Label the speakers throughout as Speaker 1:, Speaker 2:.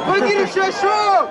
Speaker 1: Бигир шашум!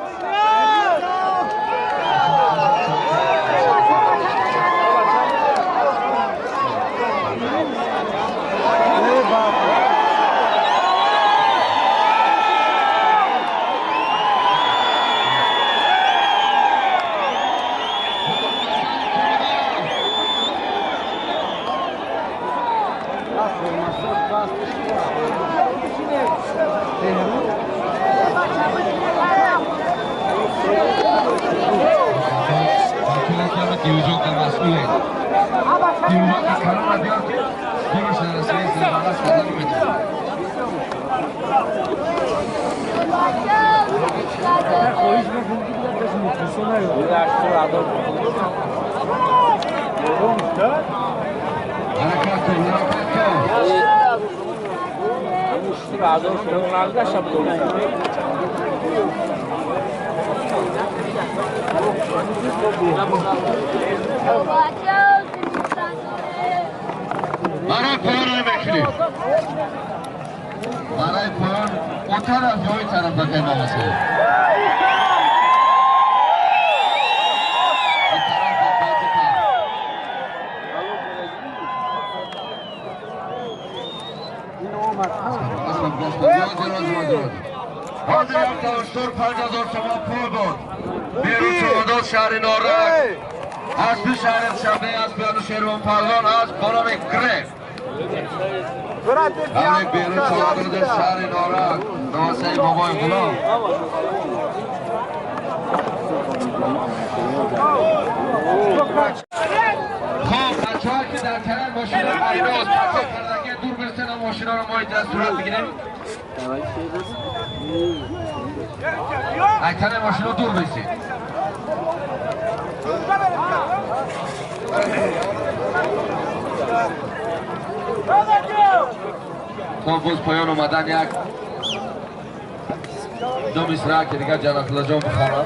Speaker 2: برای پایان نمیکنیم. برای پایان اون طرف یا این طرف بکنیم نمسه. این طرف با بازی کن. حاضر یک تاشتور 5000 تومان پول بود. بیرون چمدان شهر نارک از دو شهر شنبه از بیانو شیروان پروان از بالام گرف همه بیرون چمدان شهر نارک نواسه بابای غلام. خب بچه ها که در طرف ماشین ها ایناست بچه کردگی دور برسن و ماشین ها رو ما در صورت بگیریم. ایتن ماشین ها دور برسید. خب باز پایان اومدن یک دو مصرع که دیگر جنت الله جان بخوانم.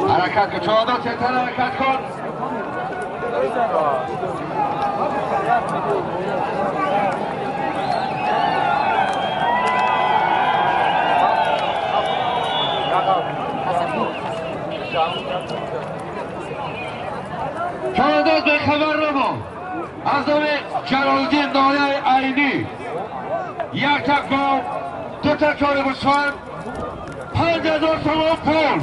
Speaker 2: حرکت کن چهارده چهتر حرکت کن. چهارده به خبر نما از نام جلالدین نایه عینی یک تک گاو دو تا چهار گوسفند 5000 تومان پول.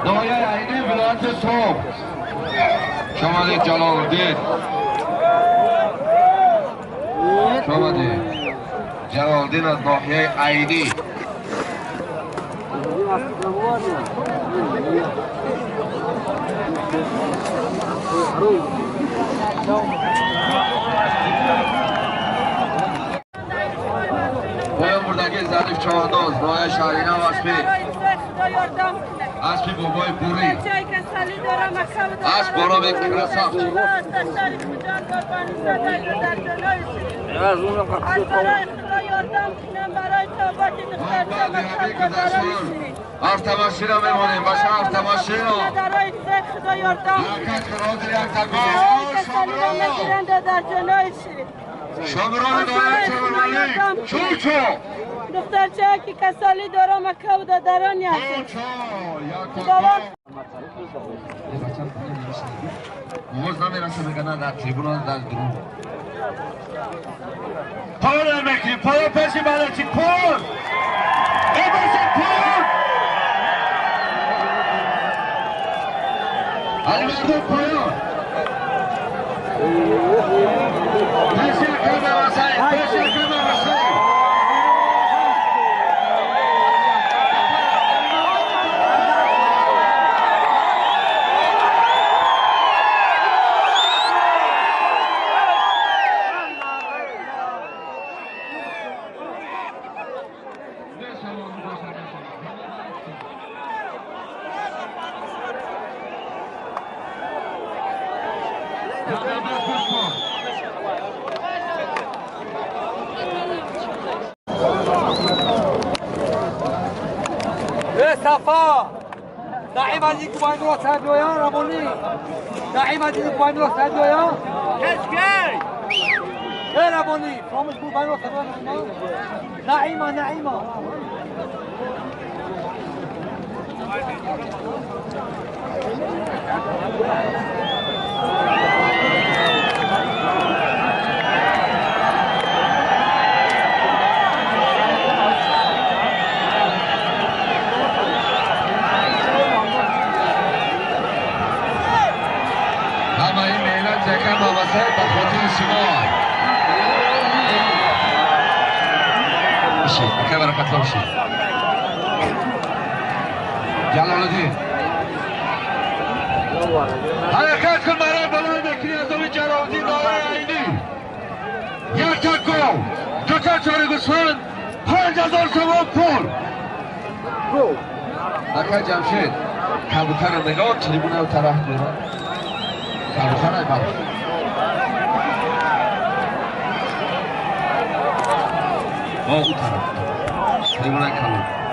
Speaker 2: نایه عینی ولایت صبح. شما جلالدین، شما جلالدین از ناحیه عینی. پایان بردگی ظریف چهارداز نایه شهرینه و اسبی بابای بوری اسب بالا به کرسفت. هفت را میمانیم باشه هفت ماشین را حرکت کن. حاضر یک تکان شامران دایه چهارمالی چوچو
Speaker 3: دخترچه که کسالی دارم مکه و دادرانی هستم.
Speaker 2: باز نمیرسه میگن در تریبون در درون پایان میکنیم. پایان پشی بلچی پول ای پول علی مردم پایان.
Speaker 1: صفا نعيم هذيك وين روح هذويا راموني نعيم هذيك وين روح هذويا كاش يا راموني فرامش بو وين روح هذويا نعيمه نعيمه
Speaker 2: جلال‌الدین حرکت کن برای بالای بکنی از دوی جلال‌الدین آقای عینی یک تا گل دو تا چهار گوسفند 5000 تومان پول آقا جمشید کبوتر رو نگاه تریبون رو طرف داره کبوتر رو بر با اون طرف تریبون کبوتر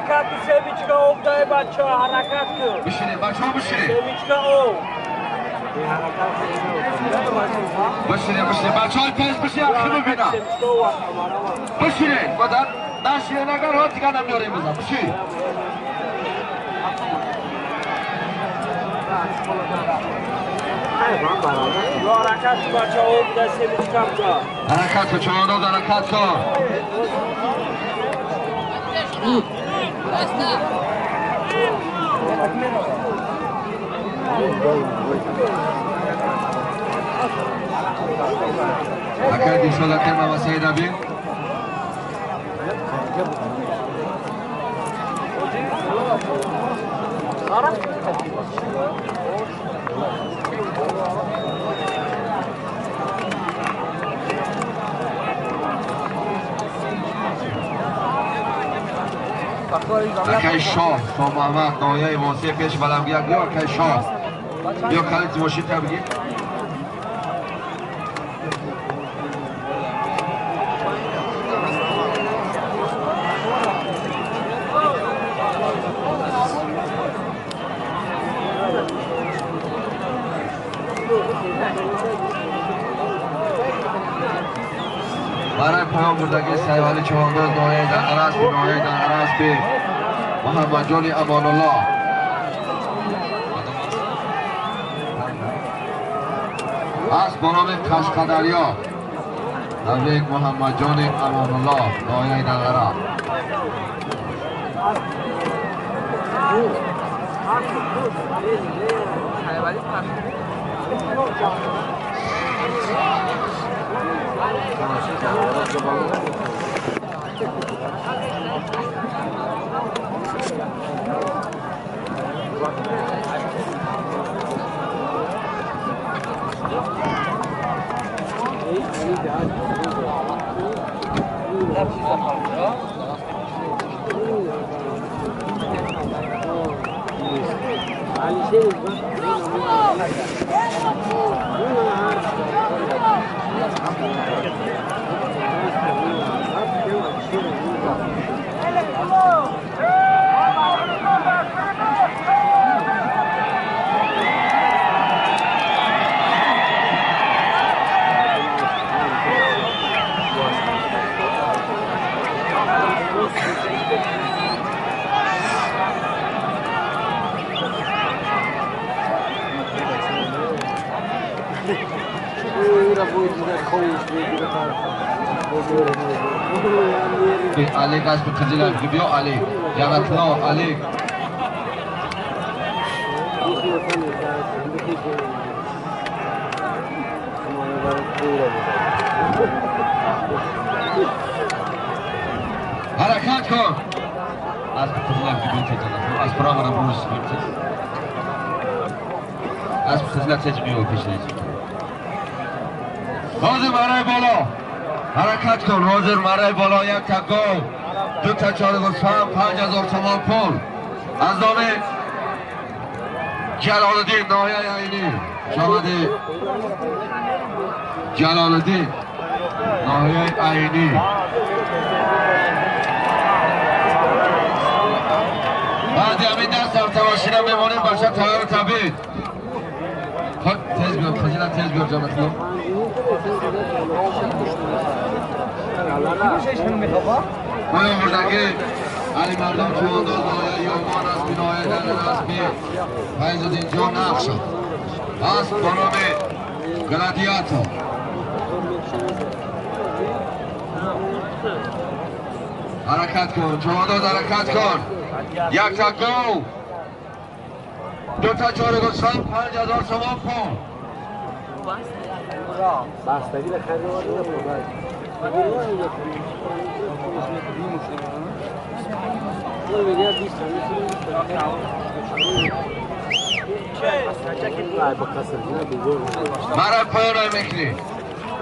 Speaker 1: حرکت سمیچکا об дай бача ҳаракат кун
Speaker 2: бишинед бачаҳо бишинед
Speaker 1: семичка об
Speaker 2: бишинед бишинед бачаҳои пеш бишинед ахи бибинам бишинед бадан нашинед агар ҳо дигар намеорем бизан бишин
Speaker 1: ҳаракат бача об дай семичка
Speaker 2: ҳаракат кун чавандоз ҳаракат кун Акай дишода тема ва Саид Абин. Акай шоҳ, шоҳ Муҳаммад, ноҳияи Восеъ пеш баламгир. Биё акай шоҳ. Биё калити мошин та бигир. Барои поён бурдагии Сайвали Чавандоз ноҳияи Данғараспи, ноҳияи Данғараспи Муҳаммадҷони Амонуллоҳ. Аз бо номи Қашқадарё табрик Муҳаммадҷони Амонуллоҳ, ноҳияи Данғара. علی قصد قزیل بیا علی جنتلا علی Ҳаракат кун. Аз қизлар аз право на аз қизлар тез биё пешнез. Ҳозир барои боло. Ҳаракат кун. Ҳозир барои боло як та гов, ду та чор гӯсфанд, 5000 сомон пул. Аз номи Ҷалолиддин ноҳияи Айнӣ. Шомади Ҷалолиддин ноҳияи Айнӣ. Баъди ҳамин даст автомошина мемонем бача тайёр табид. Ход тез биё, хазина тез биё ҷамъатно. Мо бурдаги Алимардон чувандоз ноҳияи Ёмон аз бинои дар асби Файзуддинҷон Нақшов. Асп бо номи Гладиатор. Ҳаракат кун, чувандоз ҳаракат кун. Як та гов, ду та чор гӯсфанд, 5000 сомон пул. Мара поён мекунӣ.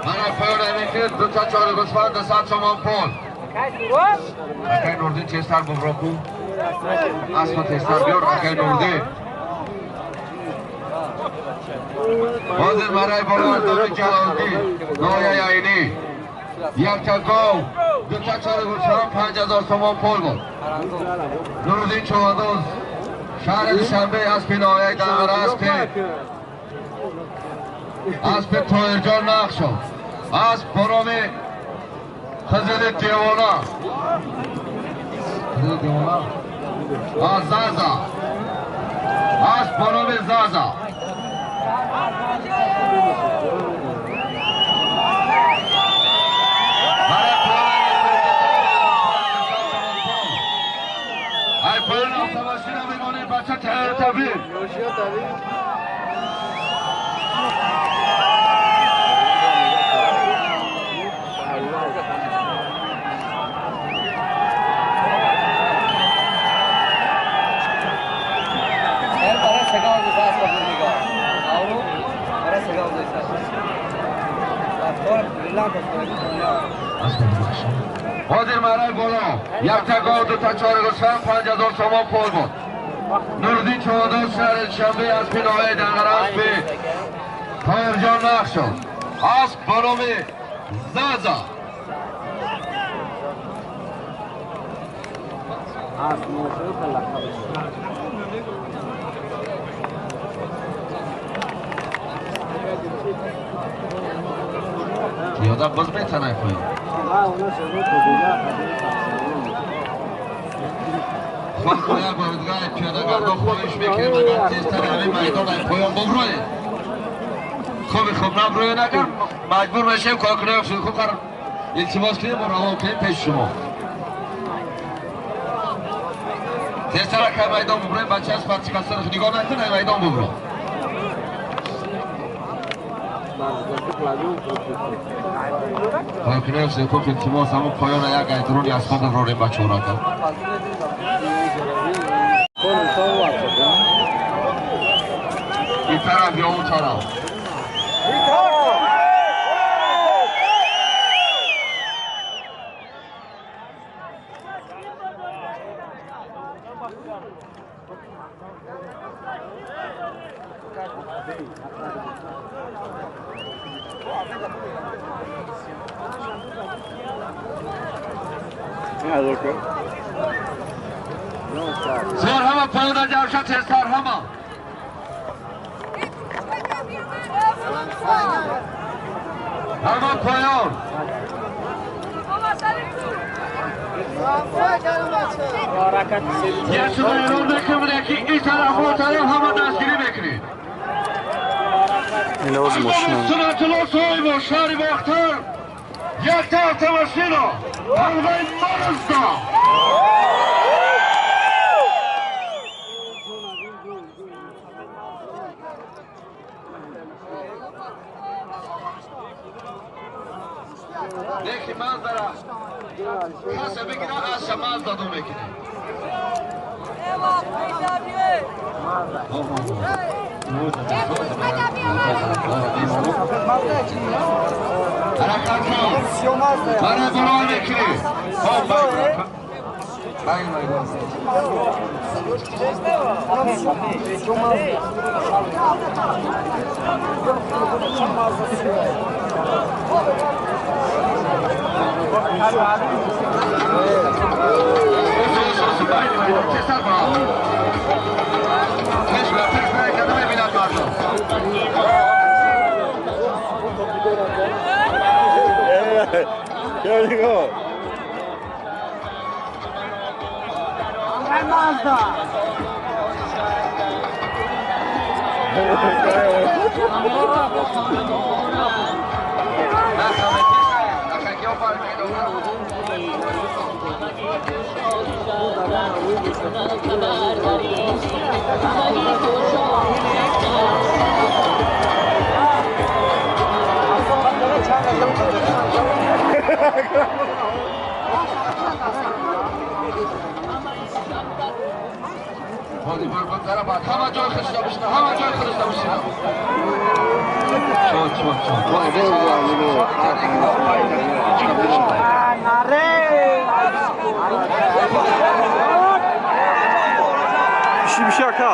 Speaker 2: Мара поён мекунӣ, ду та чор гӯсфанд, 200 сомон пул. Акай Нурдин тезтар бубро ку. Асма тезтар биёр, акай Нурдин. Ҳозир барои боло аз номи Ҷалолиддин ноҳияи Айнӣ. Як та гов, ду та чор гӯсфанд, 5000 сомон пул буд. Нуриддин Чувандоз шаҳри Душанбе аспи ноҳияи Данғара аспи Тоҳирҷон Нақшов. Асп бо номи Қизили Девона. Қизили Девона? Заза. Асп бо номи Заза. Ай поён автомошина мемонем бача тайёр табид. ҳозир мараи боло як та гов, ду та чор гӯсфанд, 5000 сомон пул буд. Нуриддин Чувандоз шаҳри Душанбе аспи ноҳияи Данғара аспи Тоҳирҷон Нақшов. Асп бо номи Заза. Пиёда боз метанай поён. Ход як бор дигар пиёдагардон хоҳиш мекунем, агар тезтар ҳамин майдон ай поён буброед. Хуби хуб наброед, агар маҷбур мешем коркунои хуб илтимос кунем ва равон кунем пеши шумо. Тезтар акай майдон буброед, бача аз партикасар нигоҳ накун, ай майдон бубро. Коркунои хуб илтимос ҳамон поёна як айдуруни асбоб буброрем бачаҳоро ака. Ин тараф ё он тараф? Зор ҳама поёна ҷавша тезтар ҳама. Ҳама поён. Як шумо эълон мекунем, ки ин тараф он тараф ҳама дастгирӣ мекунед. Сунатулло Соҳибов шаҳри Бохтар як та автомошина тамғаи Мазда. мекунад, аз шамаз дадо мекунад. ҳаракат кун. Барои боло мекунӣ. Хоб همه جای خشته بشنه، همه جای خشته بشنه. شد شد شد.
Speaker 4: Şimşaka.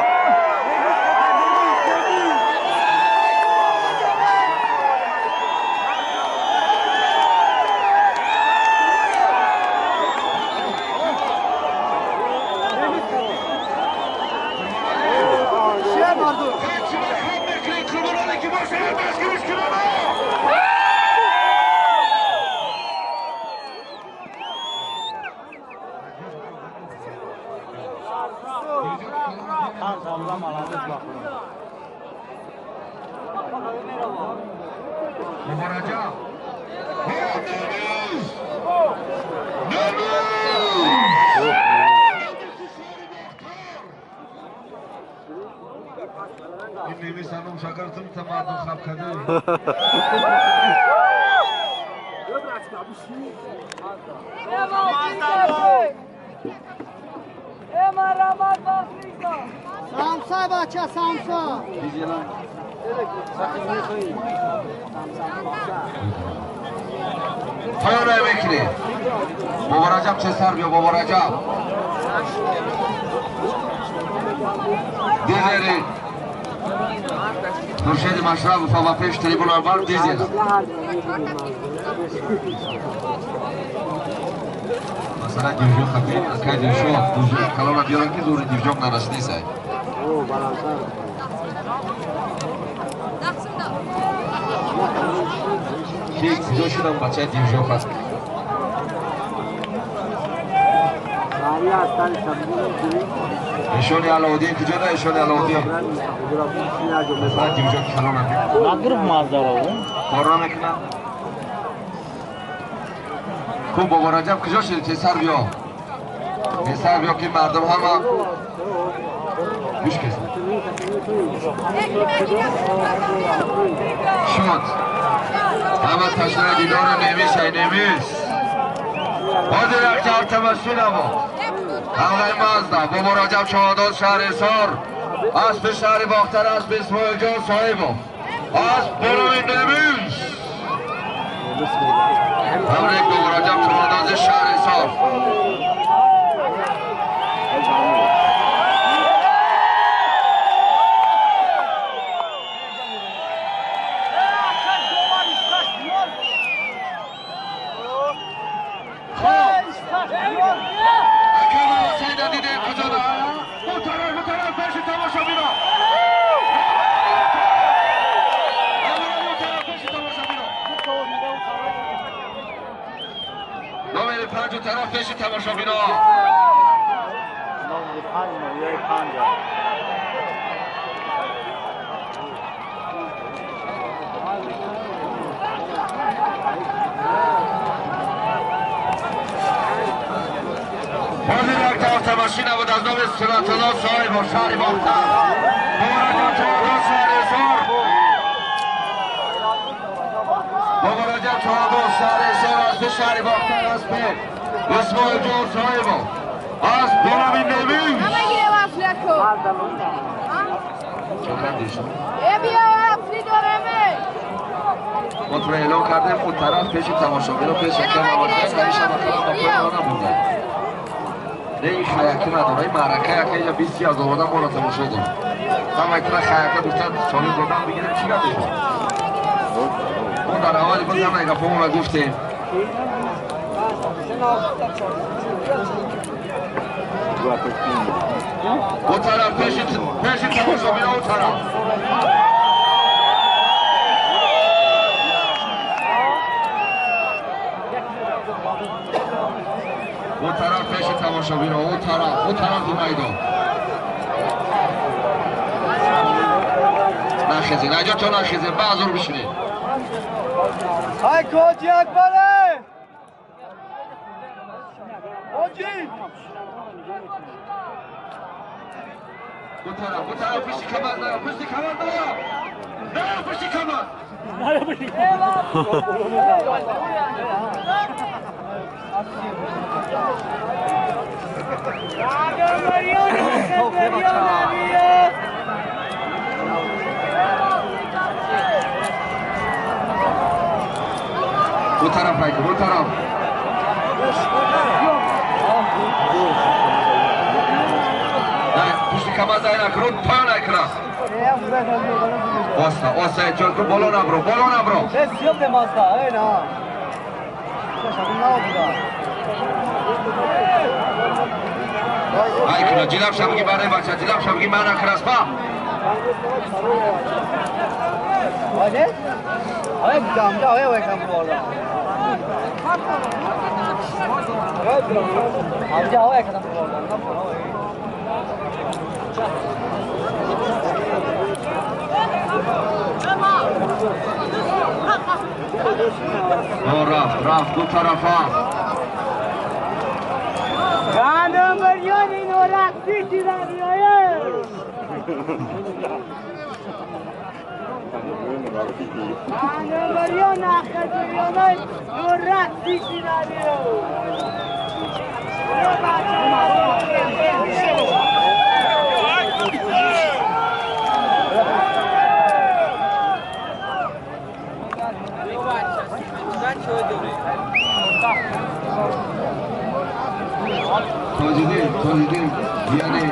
Speaker 1: Samsa bacha samsa.
Speaker 2: پایان میکنی. بابا رجب چه سر بیا بابا رجب. دیزلی. خورشید مشرب و پیش تریبون بر دیزل. مثلا دیوجو خبیر که دیوجو کلام بیارن که زور دیوجو نرسیده سای. کی کجا شدم بچه دیوجو خست. ایشون علاودین کجا ده ایشون علاودین؟ مثلا دیوجو کلام
Speaker 5: نگرفت مازدارا
Speaker 2: کار نمیکنم. خب بابا رجب کجا شدی؟ پسر بیا. پسر بیا که مردم همه گوش کسن شد همه تشنه دیدار نمیش ای نمیش حاضر یک جواب تمشی نبود همه مازده بابا رجب شهادات شهر حصار اسب شهر باختر اسب اسماعیل جان صاحب اسب برای نمیش تبریک بابا رجب شهادات شهر حصار. طرف پیش تماشابینا حاضر یک طرف تماشی نبود از نام سرعت‌الله صاحب و شهر باختر بابا رجب چهارده شهر حصار بابا رجب چهارده شهر حصار از به شهر باختر از به Исмоил ҷон Соҳибов аз болои Немиш. Мо туро эълон кардем, он тараф пеши тамошобино, пеш якам овардем, ҳамин шабакаро ба пои мо набурдем. Не, ин хаяки надора, ин маърака яка инҷа 20 ҳазор одам моро тамошо дорад. Ҳамаи тура хаяка гуфтан солим додам бигирем, чӣ гап мешавад? Мо дар аввали боз ҳамаи гапҳомонро гуфтем. Он тараф пеши тамошобино, он тараф. Он тараф пеши тамошобино, он тараф майдон. Нахезед, наҷотон нахезед, баъзур бишинед.
Speaker 1: Ай Коҷи Акбаре! Коҷи!
Speaker 2: Он тараф, пушти камар наё, пушти камар наё! Наё пушти камар! Он тараф айка, он тараф. Пушти камар зай накун, поён айкра. Оста, оста, эҳтиёт кун, боло набро, боло набро. Айкуна, ҷилав шабги баре бача, ҷилав шабги ман акрас ба. Рафт, рафт, ду тарафа. Тоҷиддин, яъне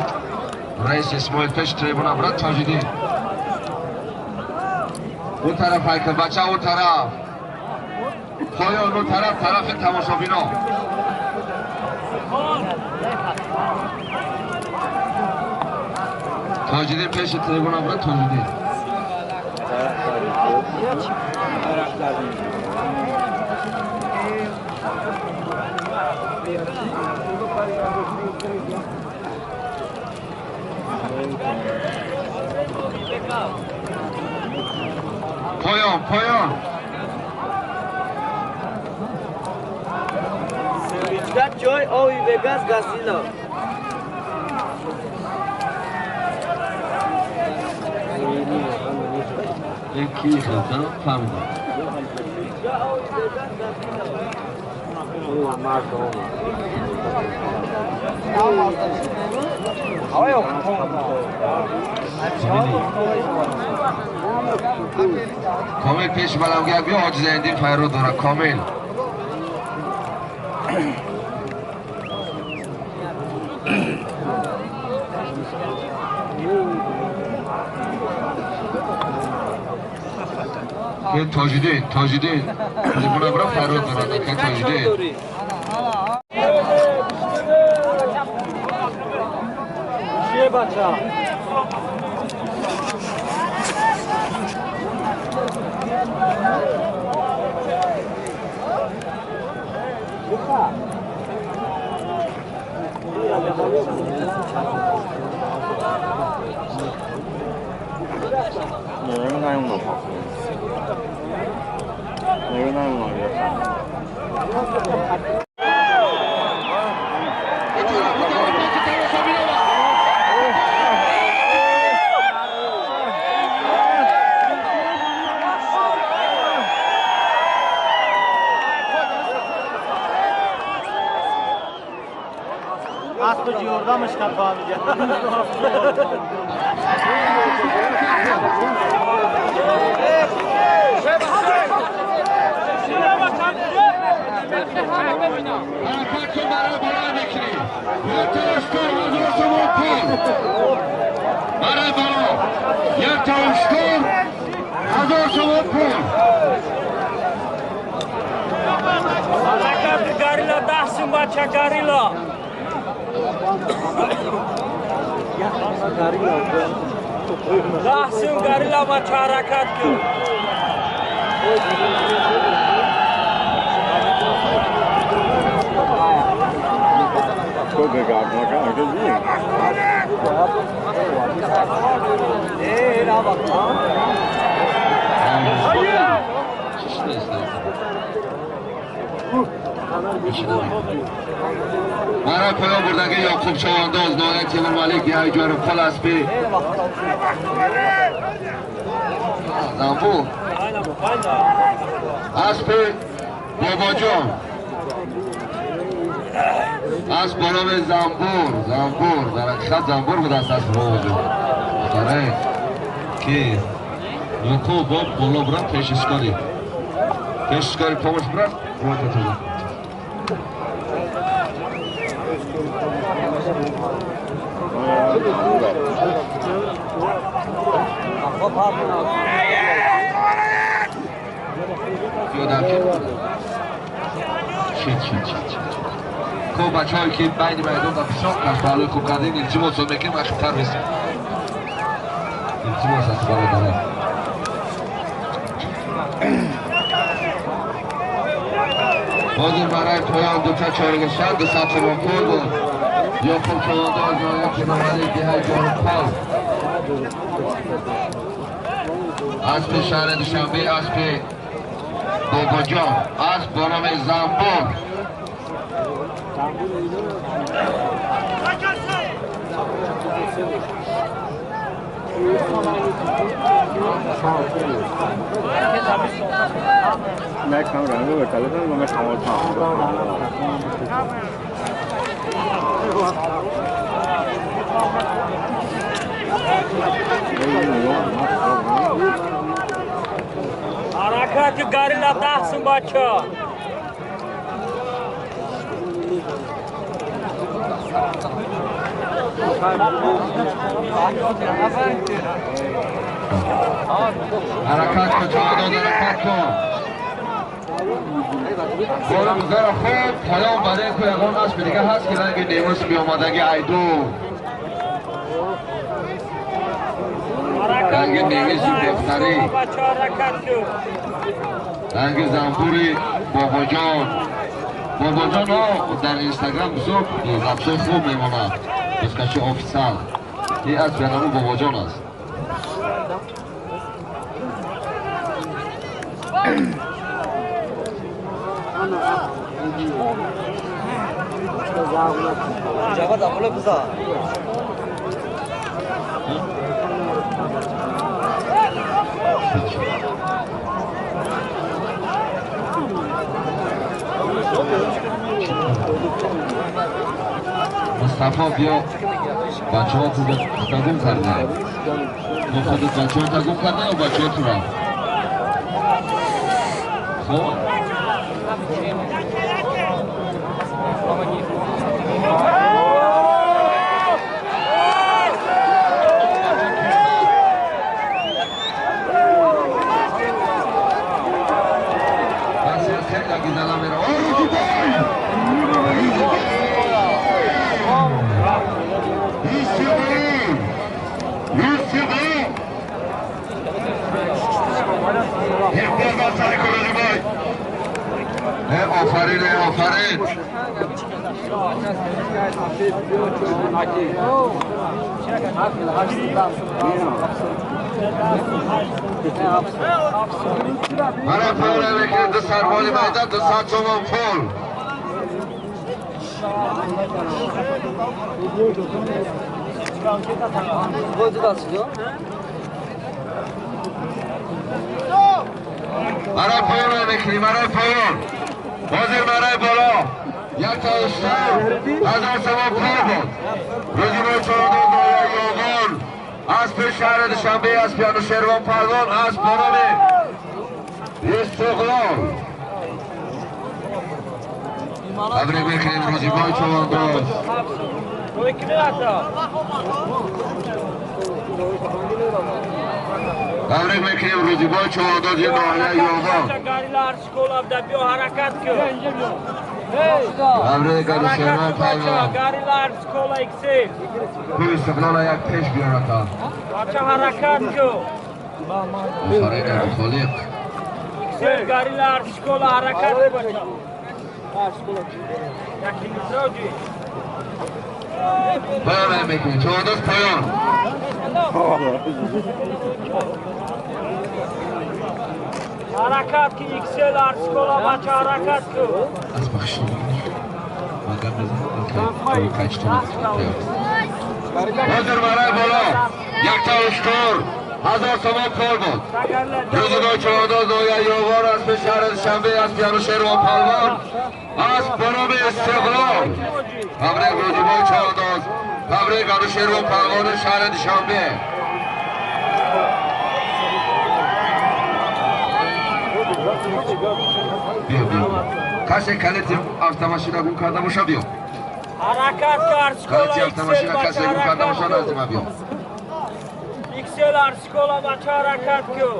Speaker 2: раис Исмоил пеш трибуна брат Тоҷиддин. Он тараф ҳайкал, бача он тараф. Поён он тараф, тарафи тамошобино. Тоҷиддин пеши трибуна брат Тоҷиддин. Поён, поён.
Speaker 1: Чой ови вегас газино.
Speaker 2: Ин ки хелтан фаҳмидам. Комил пеш баламгар биё ҳоҷи Зайниддин файрод дорад. Комил. Тоҷиддин, Тоҷиддин. Трибуна бира файрод дорад. Тоҷиддин.
Speaker 1: Бача.
Speaker 5: Asp yordamış kapağı.
Speaker 2: حرکت کن برای بالا میکنی. یک تا اشتر 1000 تومان پول. برای بالا یک تا اشتر 1000 تومان پول.
Speaker 6: حرکت گاریلا 10 سوم بچه گاریلا. 10 سوم گاریلا بچه حرکت کن.
Speaker 2: برای پایان بردگی یعقوب چوانداز نایه تیمور ملک یه جور پل اسبی زنبور اسب بابا جان اسب با نام زنبور. زنبور در حقیقت زنبور بود است اسب بابا جان. آره که یعقوب باب بالا برد پیششکاری پیششکاری پامش برد روی. خب بچه هایی که بین میدان و بسیار پهلوی خوب کردین التماس میکنیم اخیرتر بسیم. التماس از برادران. حاضر برای پایان دو تا چهارگشت 200 تومان پول بود. یعقوب چوانداز نایه تیمور ملک دهه جاروپال اسب شهر دوشنبه اسب بابا جان اسب با نام زنبور.
Speaker 6: حرکت گاریلا 10 سوم بچه.
Speaker 2: حرکت کن چوانداز، حرکت کن. بالا گذر خوب پایان برای که یگان اسب دیگه هست که رنگ نیموس بیامدگی ایدو رنگ نیموس بهتری رنگ زنبوری بابا جان. بابا جان ها در اینستاگرام بسیار رقص خوب میماند. بسکشی آفیسال این از به نام بابا جان است. مصطفی بیا بچه ها تو تگم کرده. ما خودت بچه ها تگم کرده یا بچه ها تو را؟ خب آفرین آفرین. برای پایان میکنیم دو سربالی میدان 200 تومان پول. برای پایان میکنیم، برای پایان. حاضر برای بالا یک تا اشتر 1000 تومان پول بود. روزی چهارده ناحیه یاغان اسب شهر دوشنبه اسب انوشیروان پهلوان اسب به نام استقلال. تبریک میکنیم روزیبای چوبانداز. تبریک میکنیم روزیبای چوبانداز ناحیه یاغان. تبریک انوشیروان پهلوان. تو استقلال یک پیش بیارد تا آفرین ابوخالق. پایان میکنیم چوبانداز پایان.
Speaker 6: حرکت که ایکسل ارسکولا بچه حرکت کن.
Speaker 2: از بخشی حاضر برای بالا یک تا اشتر 1000 تومان پول بود. روزگاه چهارده ناحیه یاوار اسب شهر دوشنبه اسب انوشیروان پهلوان اسب به نام استقلال. تبریک روزگاه چهارده، تبریک انوشیروان پهلوان شهر دوشنبه. بیا بیا کسی کلیت автомашина гум карда боша биё.
Speaker 6: Ҳаракат кард
Speaker 2: калити автомашина касе гум карда боша назди ман биё.
Speaker 6: Иксел аршкола бача ҳаракат кун.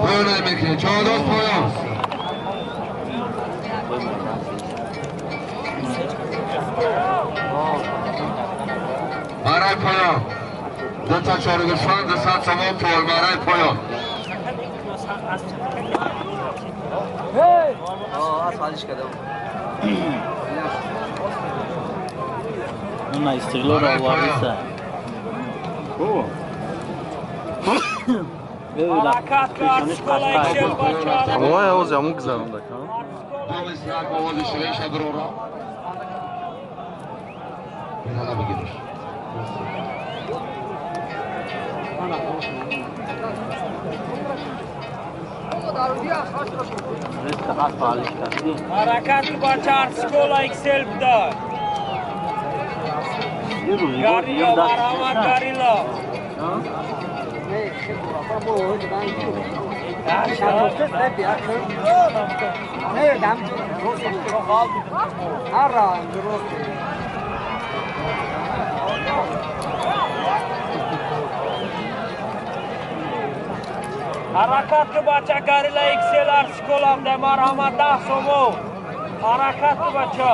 Speaker 2: پایان میکنه چهارده پایان. برای پایان دو تا چهار گوسفند 200 تومان پول برای پایان.
Speaker 5: نه استقلال آوردیسه.
Speaker 4: وای اوز همون گذرونده که
Speaker 2: دو مثل یک آواز شیرین شد رو را این حالا بگیرش.
Speaker 6: حرکت بچه ارسکولا ایکسل بده. گاریلا مرحمت گاریلا. حرکت بچه گاریلا ایکسل ارسکولا بده مرحمت 10 سومو. حرکت بچه.